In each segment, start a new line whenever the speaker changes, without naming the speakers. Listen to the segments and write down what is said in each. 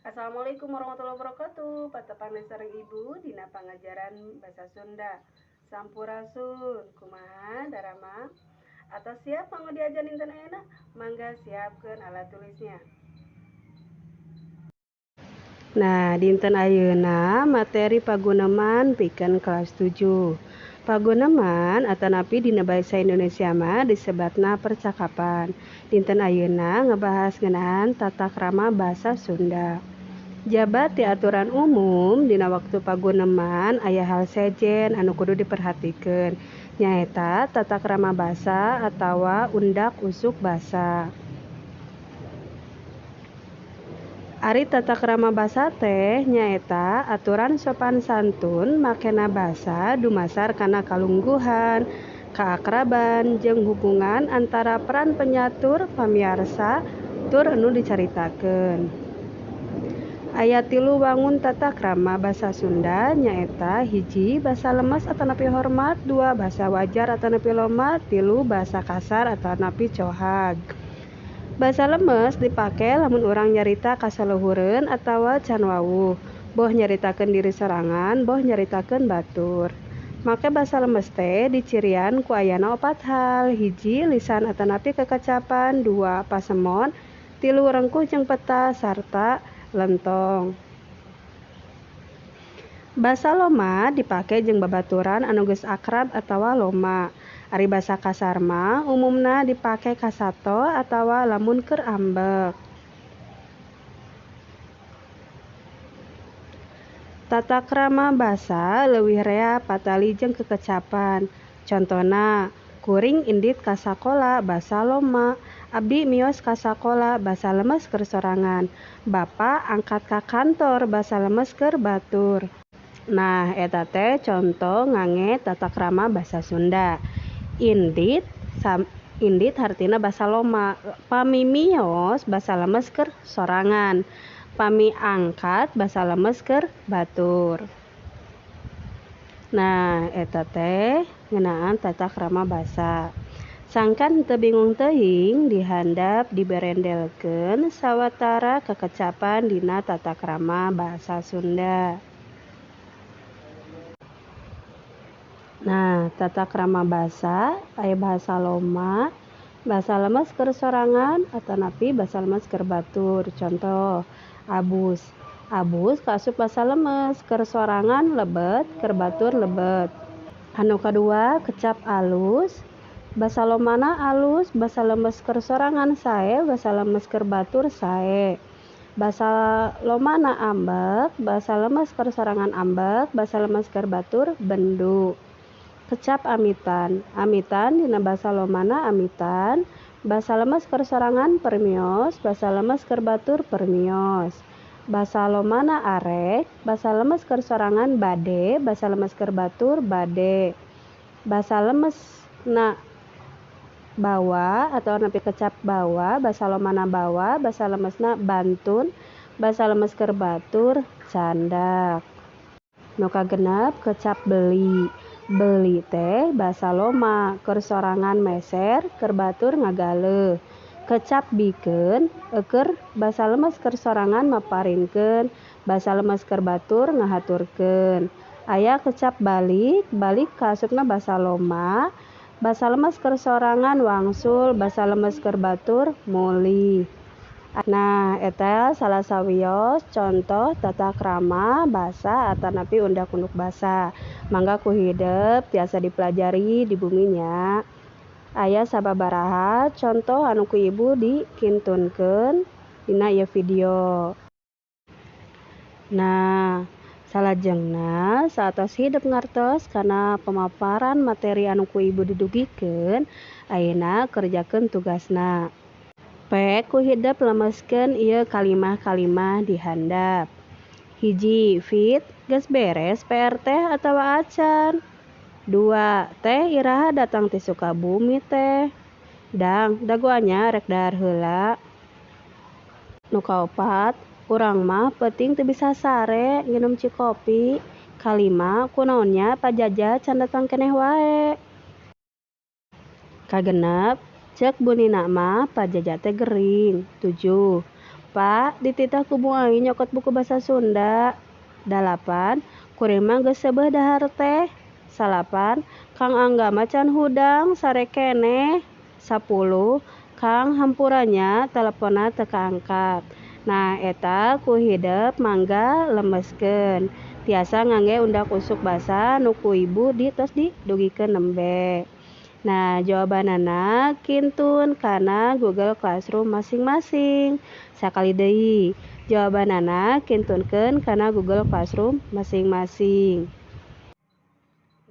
Assalamualaikum warahmatullahi wabarakatuh. Patepang sareng Ibu dina pangajaran bahasa Sunda. Sampurasun, kumaha daramang? Atos siap kanggo diajar dinten ayeuna? Mangga siapkeun alat tulisnya. Nah, dinten ayeuna materi paguneman pikeun kelas 7. Paguneman atanapi dina bahasa Indonesia mah disebatna percakapan. Dinten ayeuna ngebahas ngeunaan tata krama basa Sunda. Jaba ti aturan umum dina waktu paguneman aya hal sejen anu kudu diperhatikeun, nyaeta tata krama basa atawa undak usuk basa. Ari tata krama basa teh nyaeta aturan sopan santun makena basa dumasar kana kalungguhan, kaakraban jeung hubungan antara peran penyatur, pamiarsa tur anu dicaritakeun. Aya tilu wangun tata krama basa Sunda, nyaeta hiji basa lemes atanapi hormat, dua basa wajar atanapi loma, tilu basa kasar atanapi cohag. Basa lemes dipake lamun urang nyarita kasaluhureun atawa can wawuh, boh nyaritakeun diri sorangan boh nyaritakeun batur. Make basa lemes teh dicirian ku ayana opat hal, hiji lisan atanapi kekecapan, dua pasemon, tilu rengkuh jeung peta sarta lentong. Basa loma dipake jeung babaturan anu geus akrab atawa loma. Ari basa kasar mah umumna dipake ka sato atawa lamun keur ambek. Tata krama basa leuwih rea patali jeung kekecapan. Contona, kuring indit ka sakola basa loma, abdi mios ka sakola basa lemes keur sorangan, bapa angkat ka kantor basa lemes keur batur. Nah, eta teh conto ngange tata krama basa Sunda. Indit indit hartina basa loma, pami mios basa lemes keur sorangan, pami angkat basa lemes keur batur. Nah, eta teh ngeunaan tata krama basa. Sangkan henteu bingung teuing dihandap diberendelkeun sawatara kekecapan dina tata krama basa Sunda. Nah, tata krama basa aya bahasa loma, basa lemes keur sorangan atanapi basa lemes keur batur. Contoh, abus. Abus kaasup basa lemes, keur sorangan lebet, keur batur lebet. Anu kadua, kecap alus. Basa lomana alus, basa lemes keur sorangan sae, basa lemes keur batur sae. Basa lomana ambek, basa lemes keur sorangan ambek, basa lemes keur batur bendu. Kecap amitan. Amitan dina basa lomana amitan, basa lemes keur sorangan permios, basa lemes keur batur permios. Basa lomana arek, basa lemes keur sorangan bade, basa lemes keur batur bade. Basa lemesna bawa atau nepi kecap bawa, basa lomana bawa, basa lemesna bantun, basa lemes keur batur candak. Nu kagenep kecap beli. Beli teh basa loma, keur sorangan meser, keur batur ngagaleuh. Kecap bikeun eueuh basa lemes keur sorangan maparinkeun, basa lemes keur batur ngahaturkeun. Aya kecap balik, balik kaasupna basa loma, basa lemes keur sorangan wangsul, basa lemes keur batur mulih. Nah, eta salah sawios contoh tata krama basa atanapi undak-unduk basa. Mangga ku hidep tiasa dipelajari di bumi nya. Aya sababaraha contoh anu ku ibu dikintunkeun dina ieu video. Nah, salajengna saatos hidep ngartos kana pemaparan materi anu ku ibu didugikeun, ayeuna kerjakeun tugasna. Pek ku hidep lemeskeun ieu kalimah-kalimah di handap. Hiji, Fit, geus beres PR teh atawa acan? Dua, teh iraha datang ti Sukabumi teh? Dang, dagoan nya rek dahar heula. Nu kaopat, urang mah peuting teu bisa sare nginum cikopi. Kalima, kunaon nya Pa Jaja can datang keneh wae. Kagenep, ceuk Bu Nina mah Pa Jaja teh gering. Tujuh, Opat, dititah ku Bu Ai nyokot buku basa Sunda. 8, kuring mah geus seubeuh dahar teh. 9, Kang Angga mah can hudang, sare keneh. 10, Kang hampura nya teleponna teu kaangkat. Nah, eta ku hidep mangga lemeskeun. Tiasa ngangge undak usuk basa nu ku ibu di tos didugikeun nembe. Nah, jawabanana kintun kana Google Classroom masing-masing. Sakali deui, jawabanana kintunkeun kana Google Classroom masing-masing.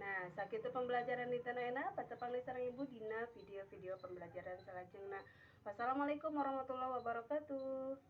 Nah, sakitu pembelajaran dinten ayeuna, patepang deui sareng ibu dina video-video pembelajaran salajengna. Wassalamualaikum warahmatullahi wabarakatuh.